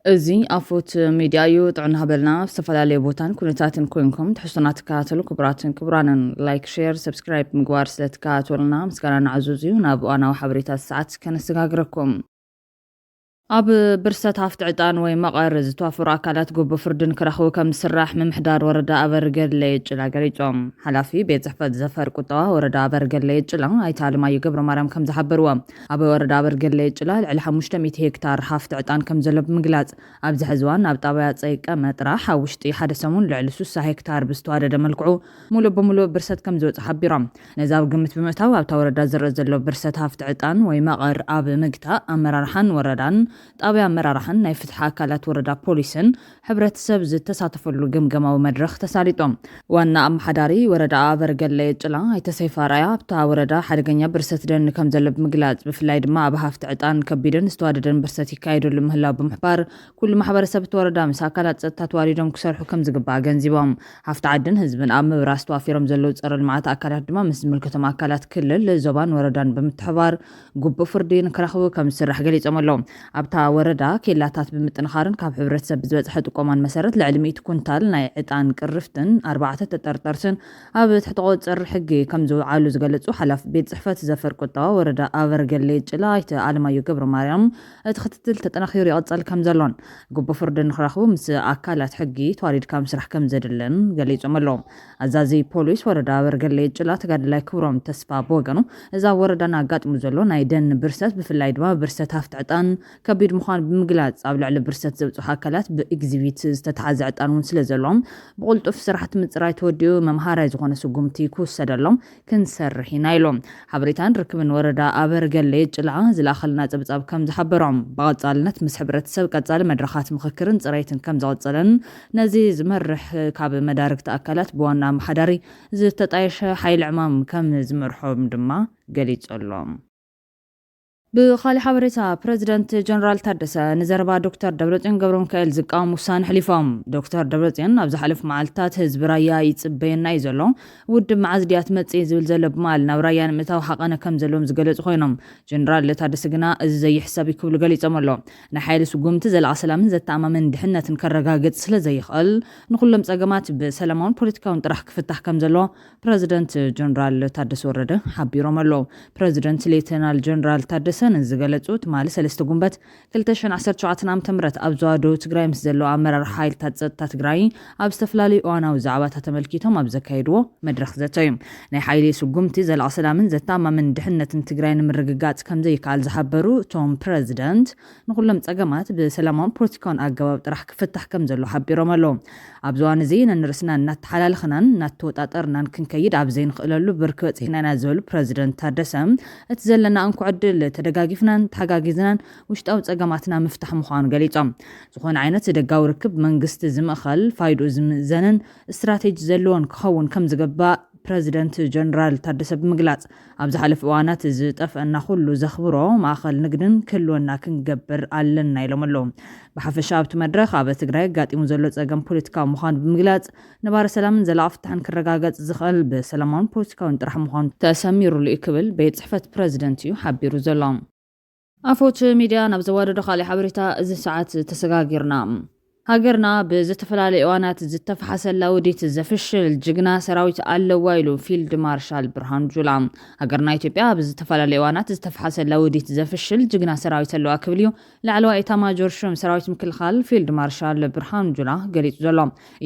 እዚ ኣፎት ሚድያ እዩ። ጥዕና ሃበልና። ኣብ ዝተፈላለዩ ቦታን ኩነታትን ኮንኩም ትሕዝቶና ትከታተሉ ክቡራትን ክቡራንን፣ ላይክ፣ ሼር፣ ሰብስክራይብ ምግባር ስለ ትከታተሉና ምስጋና ንዓዙዝ እዩ። ናብ እዋናዊ ሓበሬታት ሰዓት ከነሰጋግረኩም። ኣብ ብርሰት ሃፍቲ ዕጣን ወይ መቐር ዝተዋፈሩ ኣካላት ግቡእ ፍርዲ ንክረኽቡ ከም ዝስራሕ ምምሕዳር ወረዳ ኣበርገለ የጭላ ገሊጾም። ሓላፊ ቤት ጽሕፈት ዘፈር ቁጠባ ወረዳ ኣበርገለ የጭላ ኣይተ ኣለማየሁ ገብረ ማርያም ከም ዝሓበርዎ፣ ኣብ ወረዳ ኣበርገለ የጭላ ልዕሊ ሓሙሽተ ሚእቲ ሄክታር ሃፍቲ ዕጣን ከም ዘሎ ብምግላጽ፣ ኣብዚ ሕዚ እዋን ኣብ ጣብያ ጸይቀመ ጥራሕ ኣብ ውሽጢ ሓደ ሰሙን ልዕሊ ስሳ ሄክታር ብዝተዋደደ መልክዑ ሙሉእ ብሙሉእ ብርሰት ከም ዝወጽእ ሓቢሮም። ነዚ ኣብ ግምት ብምእታው ኣብታ ወረዳ ዝረአ ዘሎ ብርሰት ሃፍቲ ዕጣን ወይ መቐር ኣብ ምግታእ ኣመራርሓን ወረዳን ጣብያ ኣመራርሓን ናይ ፍትሒ ኣካላት ወረዳ ፖሊስን ሕብረተሰብ ዝተሳተፈሉ ግምገማዊ መድረኽ ተሳሊጦም። ዋና ኣመሓዳሪ ወረዳ ኣበርገለ ጭላ ኣይተ ሰይፋ ራያ ኣብታ ወረዳ ሓደገኛ ብርሰት ደኒ ከም ዘሎ ብምግላጽ፣ ብፍላይ ድማ ኣብ ሃፍቲ ዕጣን ከቢድን ዝተዋደደን ብርሰት ይካየደሉ ምህላው ብምሕባር፣ ኩሉ ማሕበረሰብ እቲ ወረዳ ምስ ኣካላት ጸጥታ ተዋዲዶም ክሰርሑ ከም ዝግባእ ኣገንዚቦም። ሃፍቲ ዓድን ህዝብን ኣብ ምብራስ ተዋፊሮም ዘለዉ ጸረ ልምዓት ኣካላት ድማ ምስ ዝምልከቶም ኣካላት ክልል፣ ዞባን ወረዳን ብምትሕባር ግቡእ ፍርዲ ንክረኽቡ ከም ዝስራሕ ገሊጾም ኣለዉ። ኣብታ ወረዳ ኬላታት ብምጥንኻርን ካብ ሕብረተሰብ ብዝበጽሐ ጥቆማን መሰረት ልዕሊ ሚእቲ ኩንታል ናይ ዕጣን ቅርፍትን ኣርባዕተ ተጠርጠርትን ኣብ ትሕቲ ቁጽጽር ሕጊ ከም ዝውዓሉ ዝገለጹ ሓላፊ ቤት ጽሕፈት ዘፈር ቁጠባ ወረዳ ኣበርገሌ ጭላ ኣይተ ኣለማየሁ ገብረ ማርያም፣ እቲ ክትትል ተጠናኺሩ ይቕጸል ከም ዘሎን ግቡእ ፍርዲ ንክረኽቡ ምስ ኣካላት ሕጊ ተዋዲድካ ምስራሕ ከም ዘድልን ገሊጾም ኣለዉ። ኣዛዚ ፖሊስ ወረዳ ኣበርገሌ ጭላ ተጋዳላይ ክብሮም ተስፋ ብወገኑ፣ እዚ ኣብ ወረዳና ኣጋጢሙ ዘሎ ናይ ደን ብርሰት፣ ብፍላይ ድማ ብርሰት ሃፍቲ ዕጣን ከቢድ ምዃኑ ብምግላጽ፣ ኣብ ልዕሊ ብርሰት ዘብጽሑ ኣካላት ብኤግዚቢት ዝተታሕዘ ዕጣን እውን ስለ ዘሎ፣ ብቕልጡፍ ስራሕቲ ምጽራይ ተወዲኡ መምሃራይ ዝኾነ ስጉምቲ ክውሰደሎም ክንሰርሕ ኢና ኢሎም። ሓበሬታን ርክብን ወረዳ ኣበርገሌ ጭላ ዝለኣኸልና ጸብጻብ ከም ዝሓበሮም፣ ብቐጻልነት ምስ ሕብረተሰብ ቀጻሊ መድረኻት ምኽክርን ጽሬትን ከም ዝቐጸለን፣ ነዚ ዝመርሕ ካብ መዳርግቲ ኣካላት ብዋና ኣመሓዳሪ ዝተጣየሸ ሓይሊ ዕማም ከም ዝመርሖም ድማ ገሊጹ ኣሎ። ብኻልእ ሓበሬታ፣ ፕረዚደንት ጀነራል ታደሰ ንዘረባ ዶክተር ደብረጽዮን ገብረ ሚካኤል ዝቃወም ውሳነ ኣሕሊፎም። ዶክተር ደብረጽዮን ኣብ ዝሓለፉ መዓልትታት ህዝቢ ራያ ይጽበየና እዩ ዘሎ፣ ውድብ መዓዝ ድያ ትመጽእ ዝብል ዘሎ ብምባል ናብ ራያ ንምእታው ሃቐነ ከም ዘለዎም ዝገለጹ ኮይኖም፣ ጀነራል ታደሰ ግና እዚ ዘይሕሰብ እዩ ክብሉ ገሊጾም ኣለዉ። ናይ ሓይሊ ስጉምቲ ዘላቒ ሰላምን ዘተኣማምን ድሕነትን ከረጋግጽ ስለ ዘይኽእል፣ ንኹሎም ጸገማት ብሰላማውን ፖለቲካውን ጥራሕ ክፍታሕ ከም ዘለዎ ፕረዚደንት ጀነራል ታደሰ ወረደ ሓቢሮም ኣለዉ። ፕረዚደንት ሌተናል ጀነራል ታደሰ ነዚ ዝገለጹ ትማሊ ሰለስተ ጉንበት ክልተ ሽሕን ዓሰርተ ሸውዓተን ዓመተ ምህረት ኣብ ዞባ ደቡብ ትግራይ ምስ ዘለዉ ኣመራርሓ ሓይልታት ጸጥታ ትግራይ ኣብ ዝተፈላለዩ እዋናዊ ዛዕባታት ተመልኪቶም ኣብ ዘካየድዎ መድረኽ ዘተ እዩ። ናይ ሓይሊ ስጉምቲ ዘላቒ ሰላምን ዘተኣማምን ድሕነትን ትግራይ ንምርግጋጽ ከም ዘይከኣል ዝሓበሩ እቶም ፕረዚደንት፣ ንኹሎም ጸገማት ብሰላማውን ፖለቲካውን ኣገባብ ጥራሕ ክፍታሕ ከም ዘሎ ሓቢሮም ኣለዉ። ኣብዚ እዋን እዚ ነንርእስና እናተሓላለኽናን እናተወጣጠርናን ክንከይድ ኣብ ዘይንኽእለሉ ብርኪ በጺሕና ኢና ዝበሉ ፕረዚደንት ታደሰ፣ እቲ ዘለና እንኮ ዕድል ተደጋጊፍናን ተሓጋጊዝናን ውሽጣዊ ጸገማትና ምፍታሕ ምዃኑ ገሊጾም። ዝኾነ ዓይነት ደጋዊ ርክብ መንግስቲ ዝምእኸል፣ ፋይድኡ ዝምዘንን ስትራቴጂ ዘለዎን ክኸውን ከም ዝግባእ ፕረዚደንት ጀነራል ታደሰ ብምግላጽ፣ ኣብ ዝሓለፉ እዋናት ዝጠፍአና ኩሉ ዘኽብሮ ማእኸል ንግድን ክህልወና ክንገብር ኣለና ኢሎም ኣለዉ። ብሓፈሻ ኣብቲ መድረኽ ኣብ ትግራይ ኣጋጢሙ ዘሎ ጸገም ፖለቲካዊ ምዃኑ ብምግላጽ፣ ነባሪ ሰላምን ዘላቒ ፍትሕን ክረጋገጽ ዝኽእል ብሰላማውን ፖለቲካውን ጥራሕ ምዃኑ ተሰሚሩሉ እዩ ክብል ቤት ጽሕፈት ፕረዚደንት እዩ ሓቢሩ ዘሎ። ኣፎት ሚድያ ናብ ዘዋደዶ ካልእ ሓበሬታ እዚ ሰዓት ተሰጋጊርና። ሃገርና ብዝተፈላለዩ እዋናት ዝተፈሓሰላ ውዲት ዘፍሽል ጅግና ሰራዊት ኣለዋ ኢሉ ፊልድ ማርሻል ብርሃኑ ጁላ። ሃገርና ኢትዮጵያ ኣብ ዝተፈላለዩ እዋናት ዝተፈሓሰላ ውዲት ዘፍሽል ጅግና ሰራዊት ኣለዋ ክብል እዩ ላዕለዋይ ኤታማጆር ሹም ሰራዊት ምክልኻል ፊልድ ማርሻል ብርሃኑ ጁላ ገሊጹ ዘሎ።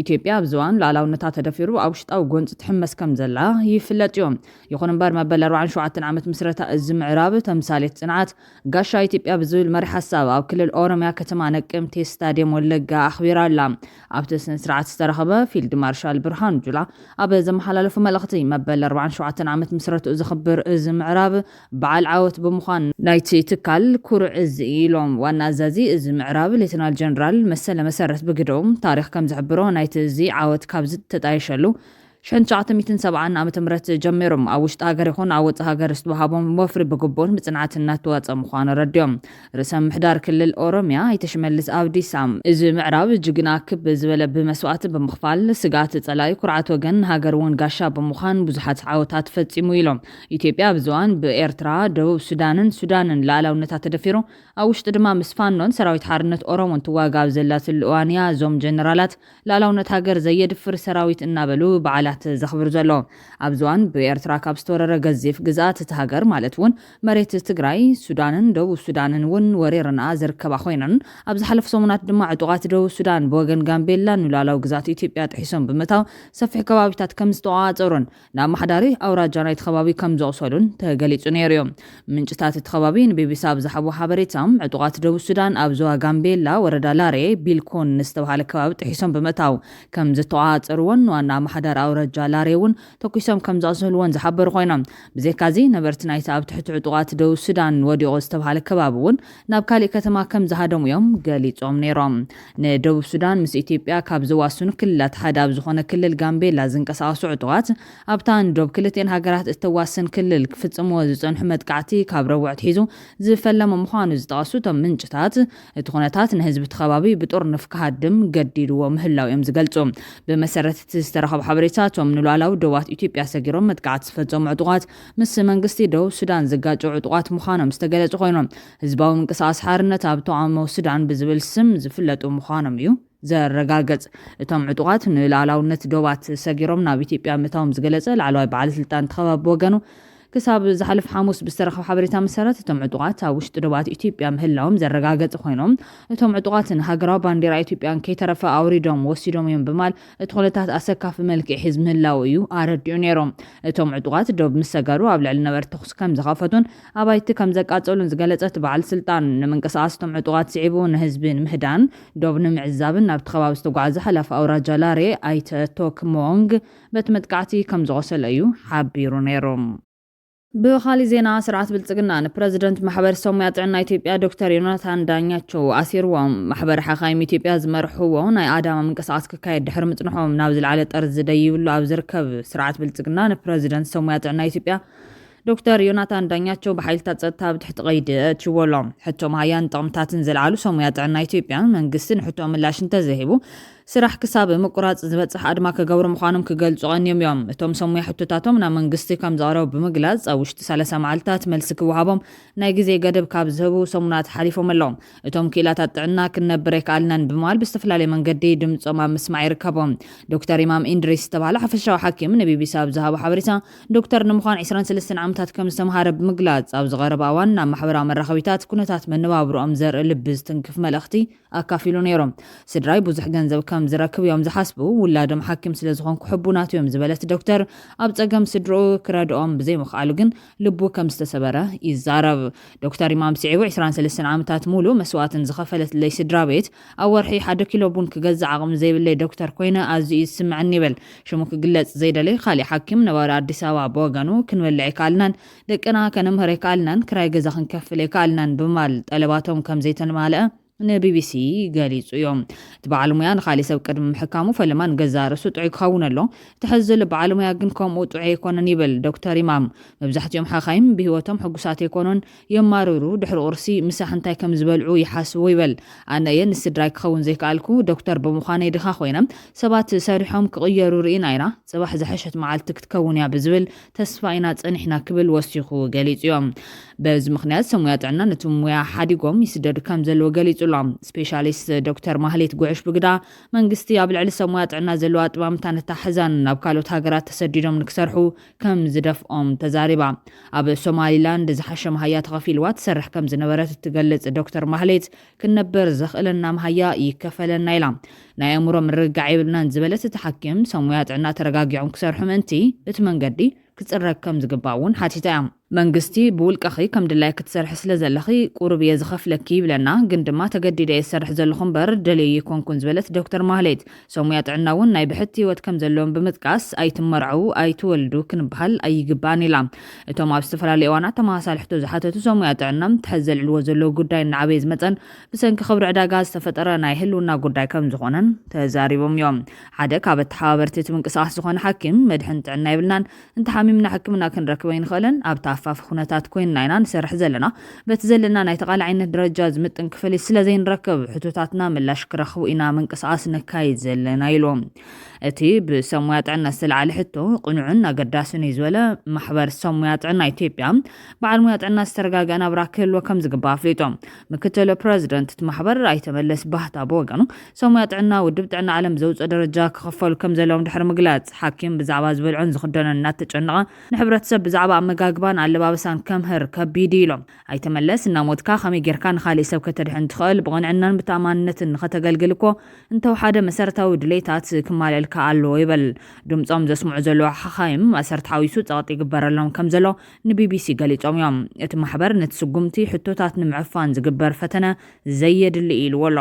ኢትዮጵያ ኣብዚ እዋን ሉዓላውነታ ተደፊሩ ኣብ ውሽጣዊ ጎንፂ ትሕመስ ከም ዘላ ይፍለጥ እዩ። ይኹን እምበር መበል ኣርባዓን ሸውዓተን ዓመት ምስረታ እዚ ምዕራብ ተምሳሌት ጽንዓት ጋሻ ኢትዮጵያ ብዝብል መሪ ሓሳብ ኣብ ክልል ኦሮሚያ ከተማ ነቀምቴ ስታዲየም ወለጋ ኣኽቢራ ኣላ። ኣብቲ ስነ ስርዓት ዝተረኸበ ፊልድ ማርሻል ብርሃኑ ጁላ ኣብ ዘመሓላለፉ መልእኽቲ፣ መበል ኣርባዓን ሸውዓተን ዓመት ምስረትኡ ዘኽብር እዚ ምዕራብ በዓል ዓወት ብምዃን ናይቲ ትካል ኩሩዕ እዚ ኢሎም። ዋና ኣዛዚ እዚ ምዕራብ ሌተናል ጀነራል መሰለ መሰረት ብግደኦም፣ ታሪኽ ከም ዝሕብሮ ናይቲ እዚ ዓወት ካብ ዝተጣየሸሉ ሸንትሽዓተ ሚእትን ሰብዓን ዓመተ ምህረት ጀሚሮም ኣብ ውሽጢ ሃገር ይኹን ኣብ ወፃኢ ሃገር ዝተዋሃቦም ወፍሪ ብግቡእን ብፅንዓትን እናተዋፀ ምዃኑ ኣረዲኦም። ርእሰ ምምሕዳር ክልል ኦሮሚያ ኣይተ ሽመልስ ኣብዲሳ፣ እዚ ምዕራብ ጅግና ክብ ዝበለ ብመስዋእቲ ብምኽፋል ስግኣት ፀላኢ ኩርዓት ወገን ሃገር እውን ጋሻ ብምዃን ብዙሓት ዓወታት ፈፂሙ ኢሎም። ኢትዮጵያ ኣብዚ እዋን ብኤርትራ፣ ደቡብ ሱዳንን ሱዳንን ሉዓላውነታ ተደፊሩ ኣብ ውሽጢ ድማ ምስ ፋኖን ሰራዊት ሓርነት ኦሮሞን ትዋጋ ኣብ ዘላትሉ እዋን እያ እዞም ጀነራላት ሉዓላውነት ሃገር ዘየድፍር ሰራዊት እናበሉ በዓላት ዘኽብሩ ዘሎ። ኣብዚ እዋን ብኤርትራ ካብ ዝተወረረ ገዚፍ ግዝኣት እቲ ሃገር ማለት እውን መሬት ትግራይ፣ ሱዳንን ደቡብ ሱዳንን እውን ወሪርና ዝርከባ ኮይነን ኣብ ዝሓለፉ ሰሙናት ድማ ዕጡቓት ደቡብ ሱዳን ብወገን ጋምቤላ ንሉዓላዊ ግዝኣት ኢትዮጵያ ጥሒሶም ብምእታው ሰፊሕ ከባቢታት ከም ዝተቆጻጸሩን ንኣመሓዳሪ ኣውራጃ ናይቲ ከባቢ ከም ዘቑሰሉን ተገሊጹ ነይሩ እዩ። ምንጭታት እቲ ከባቢ ንቢቢሲ ኣብ ዝሃብዎ ሓበሬታ፣ ዕጡቓት ደቡብ ሱዳን ኣብ ዞባ ጋምቤላ ወረዳ ላሬ ቢልኮን ንዝተባሃለ ከባቢ ጥሒሶም ብምእታው ከም ዝተቆጻጸርዎን ዋና ኣመሓዳሪ ኣውራጃ ላሬ እውን ተኩሶም ከም ዘቑሰልዎን ዝሓበሩ ኮይኖም፣ ብዘይካዚ ነበርቲ ናይቲ ኣብ ትሕቲ ዕጡቓት ደቡብ ሱዳን ወዲቑ ዝተባሃለ ከባቢ እውን ናብ ካሊእ ከተማ ከም ዝሃደሙ እዮም ገሊጾም ነይሮም። ንደቡብ ሱዳን ምስ ኢትዮጵያ ካብ ዘዋስኑ ክልላት ሓደ ኣብ ዝኾነ ክልል ጋምቤላ ዝንቀሳቐሱ ዕጡቓት ኣብታ ንዶብ ክልቲኤን ሃገራት እተዋስን ክልል ክፍጽምዎ ዝጸንሑ መጥቃዕቲ ካብ ረቡዕ ኣትሒዙ ዝፈለመ ምዃኑ ዝጠቐሱ እቶም ምንጭታት፣ እቲ ኩነታት ንህዝቢ እቲ ከባቢ ብጥርኑፍ ክሃድም ገዲድዎ ምህላው እዮም ዝገልጹ። ብመሰረት እቲ ዝተረኸበ ሓበሬታ፣ እቶም ንሉዓላዊ ዶባት ኢትዮጵያ ሰጊሮም መጥቃዕቲ ዝፈጸሙ ዕጡቓት ምስ መንግስቲ ደቡብ ሱዳን ዝጋጨው ዕጡቓት ምዃኖም ዝተገለጹ ኮይኖም፣ ህዝባዊ ምንቅስቓስ ሓርነት ኣብ ተቓውሞ ሱዳን ብዝብል ስም ዝፍለጡ ምዃኖም እዩ ዘረጋገጽ። እቶም ዕጡቓት ንሉዓላውነት ዶባት ሰጊሮም ናብ ኢትዮጵያ ምእታዎም ዝገለጸ ላዕለዋይ በዓል ስልጣን እቲ ከባቢ ብወገኑ፣ ክሳብ ዝሓለፈ ሓሙስ ብዝተረኸበ ሓበሬታ መሰረት፣ እቶም ዕጡቓት ኣብ ውሽጢ ዶባት ኢትዮጵያ ምህላዎም ዘረጋገጸ ኮይኖም፣ እቶም ዕጡቓት ንሃገራዊ ባንዴራ ኢትዮጵያን ከይተረፈ ኣውሪዶም ወሲዶም እዮም ብማል እቲ ኩነታት ኣሰካፊ መልክዕ ሒዝ ምህላው እዩ ኣረዲኡ ነይሩ። እቶም ዕጡቓት ዶብ ምስ ሰገሩ ኣብ ልዕሊ ነበርቲ ተኹሲ ከም ዝኸፈቱን ኣባይቲ ከም ዘቃጸሉን ዝገለጸ እቲ በዓል ስልጣን፣ ንምንቅስቓስ እቶም ዕጡቓት ስዒቡ ንህዝቢ ንምህዳን ዶብ ንምዕዛብን ናብቲ ከባቢ ዝተጓዓዘ ሓላፊ ኣውራጃ ላሬ ኣይተ ቶክ ሞንግ በቲ መጥቃዕቲ ከም ዝቖሰለ እዩ ሓቢሩ ነይሩ። ብኻሊእ ዜና፣ ስርዓት ብልጽግና ንፕረዚደንት ማሕበር ሰሙያ ጥዕና ኢትዮጵያ ዶክተር ዮናታን ዳኛቸው ኣሲርዎም። ማሕበር ሓኻይም ኢትዮጵያ ዝመርሕዎ ናይ ኣዳማ ምንቅስቓስ ክካየድ ድሕሪ ምጽንሖም፣ ናብ ዝለዓለ ጠርዚ ደይብሉ ኣብ ዝርከብ ስርዓት ብልጽግና ንፕረዚደንት ሰሙያ ጥዕና ኢትዮጵያ ዶክተር ዮናታን ዳኛቸው ብሓይልታት ጸጥታ ኣብ ትሕቲ ቀይዲ ኣእትይዎ ኣሎ። ሕቶ መሃያን ጥቕምታትን ዘልዓሉ ሰሙያ ጥዕና ኢትዮጵያን መንግስቲ ንሕቶ ምላሽ እንተዘይሂቡ፣ ስራሕ ክሳብ ምቁራጽ ዝበጽሕ ኣድማ ክገብሩ ምዃኖም ክገልጹ ቀንዮም እዮም። እቶም ሰሙያ ሕቶታቶም ናብ መንግስቲ ከም ዘቕረቡ ብምግላጽ፣ ኣብ ውሽጢ ሰላሳ መዓልታት መልሲ ክወሃቦም ናይ ግዜ ገደብ ካብ ዝህቡ ሰሙናት ሓሊፎም ኣለዉ። እቶም ክኢላታት ጥዕና ክንነብር ኣይከኣልናን ብምባል ብዝተፈላለየ መንገዲ ድምጾም ኣብ ምስማዕ ይርከቡ። ዶክተር ኢማም ኢንድሪስ ዝተባህለ ሓፈሻዊ ሓኪም ንቢቢሲ ኣብ ዝሃቦ ሓበሬታ፣ ዶክተር ንምዃን ዕስራን ሰለስተን ዓመታት ከም ዝተምሃረ ብምግላጽ፣ ኣብ ዝቐረበ እዋን ናብ ማሕበራዊ መራኸቢታት ኩነታት መነባብሮኦም ዘርኢ ልቢ ዝትንክፍ መልእኽቲ ኣካፊሉ ነይሩ። ስድራይ ብዙሕ ገንዘብ ከም ዝረክብ እዮም ዝሓስቡ፣ ውላዶም ሓኪም ስለ ዝኾንኩ ሕቡናት እዮም ዝበለት ዶክተር፣ ኣብ ጸገም ስድርኡ ክረድኦም ብዘይምኽኣሉ ግን ልቡ ከም ዝተሰበረ ይዛረብ። ዶክተር ኢማም ስዒቡ ዕስራን ሰለስተን ዓመታት ሙሉእ መስዋእትን ዝኸፈለትለይ ስድራ ቤት፣ ኣብ ወርሒ ሓደ ኪሎ ቡን ክገዝእ ዓቕሚ ዘይብለይ ዶክተር ኮይነ ኣዝዩ እዩ ዝስምዐኒ ይብል። ሽሙ ክግለጽ ዘይደለየ ካሊእ ሓኪም ነባሪ ኣዲስ ኣበባ ብወገኑ፣ ክንበልዕ ኣይከኣልናን፣ ደቅና ከነምህር ኣይከኣልናን፣ ክራይ ገዛ ክንከፍል ኣይከኣልናን ብምባል ጠለባቶም ከም ዘይተማልአ ንቢቢሲ ገሊጹ እዩ። እቲ በዓል ሙያ ንኻሊእ ሰብ ቅድሚ ምሕካሙ ፈለማ ንገዛእ ርእሱ ጥዑይ ክኸውን ኣሎ። እቲ ሕዚ ዘሎ በዓል ሙያ ግን ከምኡ ጥዑይ ኣይኮነን ይብል ዶክተር ኢማም። መብዛሕትኦም ሓኻይም ብህይወቶም ሕጉሳት ኣይኮኑን፣ የማርሩ፣ ድሕሪ ቁርሲ ምሳሕ እንታይ ከም ዝበልዑ ይሓስቡ ይብል። ኣነ እየ ንስድራይ ክኸውን ዘይከኣልኩ፣ ዶክተር ብምዃነይ ድኻ ኮይነ፣ ሰባት ሰሪሖም ክቕየሩ ርኢና ኢና። ጽባሕ ዝሐሸት መዓልቲ ክትከውን እያ ብዝብል ተስፋ ኢና ጸኒሕና ክብል ወሲኹ ገሊጹ እዩ። በዚ ምኽንያት ሰብ ሙያ ጥዕና ነቲ ሙያ ሓዲጎም ይስደዱ ከም ዘለዉ ገሊጹ ኣሎ። ስፔሻሊስት ዶክተር ማህሌት ጉዕሽ ብግዳ መንግስቲ ኣብ ልዕሊ ሰብ ሙያ ጥዕና ዘለዎ ኣጠማምታ ነታሕዛን ናብ ካልኦት ሃገራት ተሰዲዶም ንክሰርሑ ከም ዝደፍኦም ተዛሪባ። ኣብ ሶማሊላንድ ዝሓሸ መሃያ ተኸፊልዋ ትሰርሕ ከም ዝነበረት እትገልጽ ዶክተር ማህሌት፣ ክንነብር ዘኽእለና መሃያ ይከፈለና ኢላ። ናይ ኣእምሮ ምርግጋዕ የብልናን ዝበለት እቲ ሓኪም፣ ሰብ ሙያ ጥዕና ተረጋጊዖም ክሰርሑ ምእንቲ እቲ መንገዲ ክጽረግ ከም ዝግባእ እውን ሓቲታ እያ። መንግስቲ ብውልቀኺ ከም ድላይ ክትሰርሒ ስለ ዘለኺ ቁሩብ እየ ዝኸፍለኪ ይብለና፣ ግን ድማ ተገዲደ እየ ዝሰርሕ ዘለኹ እምበር ደልየ ኣይኮንኩን ዝበለት ዶክተር ማህሌት፣ ሰሙያ ጥዕና እውን ናይ ብሕቲ ህይወት ከም ዘለዎም ብምጥቃስ ኣይትመርዐዉ ኣይትወልዱ ክንበሃል ኣይግባእን ኢላ። እቶም ኣብ ዝተፈላለዩ እዋናት ተመሳሳሊ ሕቶ ዝሓተቱ ሰሙያ ጥዕና ትሕዝ ዘልዕልዎ ዘለዉ ጉዳይ እናዓበየ ዝመፀን ብሰንኪ ክብሪ ዕዳጋ ዝተፈጠረ ናይ ህልውና ጉዳይ ከም ዝኾነን ተዛሪቦም እዮም። ሓደ ካብ ኣተሓባበርቲ እቲ ምንቅስቃስ ዝኾነ ሓኪም መድሕን ጥዕና የብልናን፣ እንተሓሚምና ሕክምና ክንረክብ ኣይንኽእልን፣ ኣብቲ ኣፋፊ ኩነታት ኮይንና ኢና ንሰርሕ ዘለና። በቲ ዘለና ናይ ተቓላዓይነት ደረጃ ዝምጥን ክፍሊት ስለ ዘይንረክብ ሕቶታትና ምላሽ ክረኽቡ ኢና ምንቅስቃስ ነካይድ ዘለና ኢሉ። እቲ ብሰሙያ ጥዕና ዝተለዓለ ሕቶ ቅኑዕን ኣገዳስን እዩ ዝበለ ማሕበር ሰሙያ ጥዕና ኢትዮጵያ በዓል ሙያ ጥዕና ዝተረጋገ ናብራ ክህልዎ ከም ዝግባእ ኣፍሊጡ። ምክትል ፕረዚደንት እቲ ማሕበር ኣይተመለስ ባህታ ብወገኑ ሰሙያ ጥዕና ውድብ ጥዕና ዓለም ዘውፅኦ ደረጃ ክኽፈሉ ከም ዘለዎም ድሕሪ ምግላፅ ሓኪም ብዛዕባ ዝበልዖን ዝኽደኖን እናተጨነቐ ንሕብረተሰብ ብዛዕባ ኣመጋግባን ኣለባብሳን ከምህር ከቢድ እዩ ኢሎም። ኣይተመለስ እናሞትካ ከመይ ጌርካ ንኻሊእ ሰብ ከተድሕን ትኽእል? ብቕንዕናን ብተኣማንነትን ንኸተገልግል እኮ እንተወሓደ መሰረታዊ ድሌታት ክማልእልካ ኣለዎ ይበል። ድምፆም ዘስምዑ ዘለዉ ሓኻይም ኣሰር ተሓዊሱ ፀቕጢ ይግበረሎም ከም ዘሎ ንቢቢሲ ገሊፆም እዮም። እቲ ማሕበር ነቲ ስጉምቲ ሕቶታት ንምዕፋን ዝግበር ፈተነ ዘየድሊ እዩ ኢልዎ ኣሎ።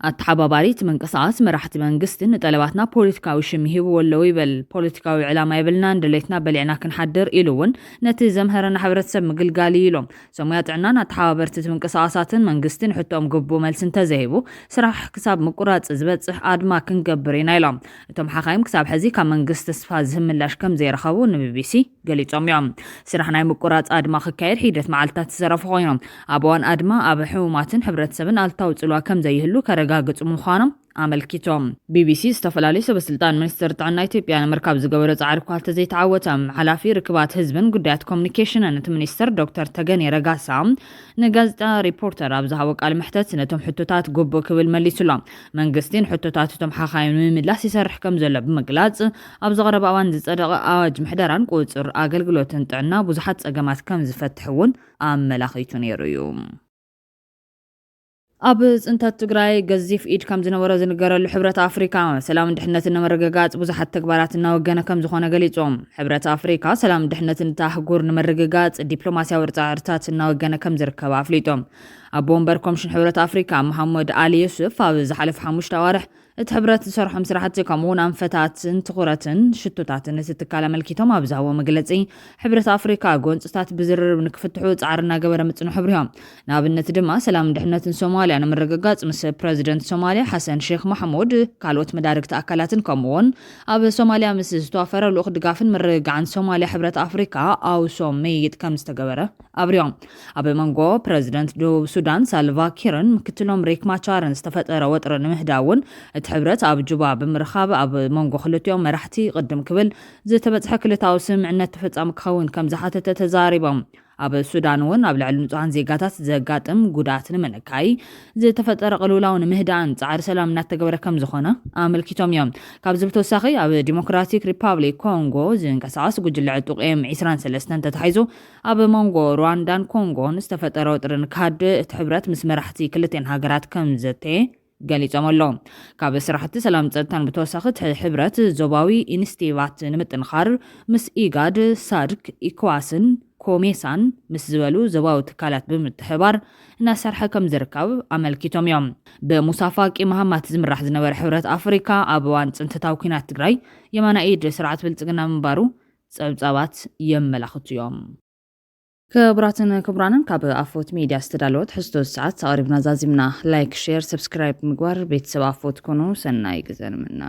ኣተሓባባሪ እቲ ምንቅስቃስ መራሕቲ መንግስቲ ንጠለባትና ፖለቲካዊ ሽም ይህብዎ ኣለዉ ይበል። ፖለቲካዊ ዕላማ የብልናን፣ ድሌትና በሊዕና ክንሓድር ኢሉ እውን ነቲ ዘምሀረና ሕብረተሰብ ምግልጋል እዩ ኢሎም። ሰሙያ ጥዕናን ኣተሓባበርቲ እቲ ምንቅስቃሳትን መንግስቲ ንሕቶኦም ግቡእ መልሲ እንተዘይሂቡ ስራሕ ክሳብ ምቁራፅ ዝበፅሕ ኣድማ ክንገብር ኢና ኢሎም። እቶም ሓኻይም ክሳብ ሕዚ ካብ መንግስቲ ተስፋ ዝህብ ምላሽ ከም ዘይረኸቡ ንቢቢሲ ገሊፆም እዮም። ስራሕ ናይ ምቁራፅ ኣድማ ክካየድ ሒደት መዓልትታት ዝዘረፉ ኮይኖም ኣብ እዋን ኣድማ ኣብ ሕሙማትን ሕብረተሰብን ኣልታዊ ፅልዋ ከም ዘይህሉ ከረጋግፁ ምዃኖም ኣመልኪቶም። ቢቢሲ ዝተፈላለዩ ሰበስልጣን ሚኒስትር ጥዕና ኢትዮጵያ ንምርካብ ዝገበሮ ፃዕሪ እኳ እንተዘይተዓወተ፣ ሓላፊ ርክባት ህዝብን ጉዳያት ኮሙኒኬሽንን እቲ ሚኒስትር ዶክተር ተገኔ ረጋሳ ንጋዜጣ ሪፖርተር ኣብ ዝሃቦ ቃለ መሕተት ነቶም ሕቶታት ግቡእ ክብል መሊሱሎም። መንግስቲ ንሕቶታት እቶም ሓኻይም ንምምላስ ይሰርሕ ከም ዘሎ ብምግላፅ፣ ኣብዚ ቀረባ እዋን ዝፀደቐ ኣዋጅ ምሕደራን ቁፅፅር ኣገልግሎትን ጥዕና ብዙሓት ፀገማት ከም ዝፈትሕ እውን ኣመላኺቱ ነይሩ እዩ። ኣብ ፅንተት ትግራይ ገዚፍ ኢድ ከም ዝነበሮ ዝንገረሉ ሕብረት ኣፍሪካ ሰላምን ድሕነትን ንምርግጋፅ ብዙሓት ተግባራት እናወገነ ከም ዝኾነ ገሊፆም። ሕብረት ኣፍሪካ ሰላምን ድሕነትን እታ ኣህጉር ንምርግጋፅ ዲፕሎማሲያዊ ፃዕርታት እናወገነ ከም ዝርከብ ኣፍሊጦም። ኣቦ ወንበር ኮሚሽን ሕብረት ኣፍሪካ መሓመድ ኣሊ ዩሱፍ ኣብ ዝሓለፉ ሓሙሽተ ኣዋርሕ እቲ ሕብረት ዝሰርሖም ስራሕቲ ከምኡ እውን ኣንፈታትን ትኹረትን ሽቶታትን እቲ ትካል ኣመልኪቶም ኣብ ዝሃቦ መግለፂ ሕብረት ኣፍሪካ ጎንፅታት ብዝርርብ ንክፍትሑ ፃዕሪ እናገበረ ምፅንሑ ኣብሪሆም። ንኣብነት ድማ ሰላምን ድሕነትን ሶማልያ ንምርግጋፅ ምስ ፕረዚደንት ሶማልያ ሓሰን ሼክ ማሕሙድ ካልኦት መዳርግቲ ኣካላትን ከምኡ እውን ኣብ ሶማልያ ምስ ዝተዋፈረ ልኡኽ ድጋፍን ምርግጋዕን ሶማልያ ሕብረት ኣፍሪካ ኣውሶም ምይይጥ ከም ዝተገበረ ኣብሪዮም። ኣብ መንጎ ፕረዚደንት ደቡብ ሱዳን ሳልቫ ኪርን ምክትሎም ሪክ ማቻርን ዝተፈጠረ ወጥሪ ንምህዳእ እውን እቲ ሕብረት ኣብ ጁባ ብምርኻብ ኣብ መንጎ ክልቲኦም መራሕቲ ቅድም ክብል ዝተበፅሐ ክልታዊ ስምምዕነት ተፈፃሚ ክኸውን ከም ዝሓተተ ተዛሪቦም። ኣብ ሱዳን እውን ኣብ ልዕሊ ንጹሃን ዜጋታት ዘጋጥም ጉዳት ንምንካይ ዝተፈጠረ ቅልውላው ንምህዳእን ጻዕሪ ሰላም እናተገበረ ከም ዝኾነ ኣመልኪቶም እዮም። ካብዚ ብተወሳኺ ኣብ ዲሞክራቲክ ሪፓብሊክ ኮንጎ ዝንቀሳቐስ ጉጅለ ዕጡቕ ኤም ዒስራን ሰለስተን ተታሒዙ ኣብ መንጎ ሩዋንዳን ኮንጎን ዝተፈጠረ ወጥሪ ንክሃድእ እቲ ሕብረት ምስ መራሕቲ ክልቲኤን ሃገራት ከም ዘተየ ገሊጾም ኣለዉ። ካብ ስራሕቲ ሰላም ጸጥታን ብተወሳኺ እቲ ሕብረት ዞባዊ ኢኒስቲቫት ንምጥንኻር ምስ ኢጋድ፣ ሳድክ፣ ኢኮዋስን ኮሜሳን ምስ ዝበሉ ዞባዊ ትካላት ብምትሕባር እናሰርሐ ከም ዝርከብ ኣመልኪቶም እዮም። ብሙሳ ፋቂ መሃማት ዝምራሕ ዝነበረ ሕብረት ኣፍሪካ ኣብ እዋን ጽንተታዊ ኲናት ትግራይ የማናይ ኢድ ስርዓት ብልጽግና ምንባሩ ጸብጻባት የመላኽቱ እዮም። ክቡራትን ክቡራንን ካብ ኣፎት ሚድያ ዝተዳለወት ሕስቶ ሰዓት ኣቕሪብና ዛዚምና። ላይክ፣ ሼር፣ ሰብስክራይብ ምግባር ቤተሰብ ኣፎት ኮኑ። ሰናይ ግዘ ንምነ።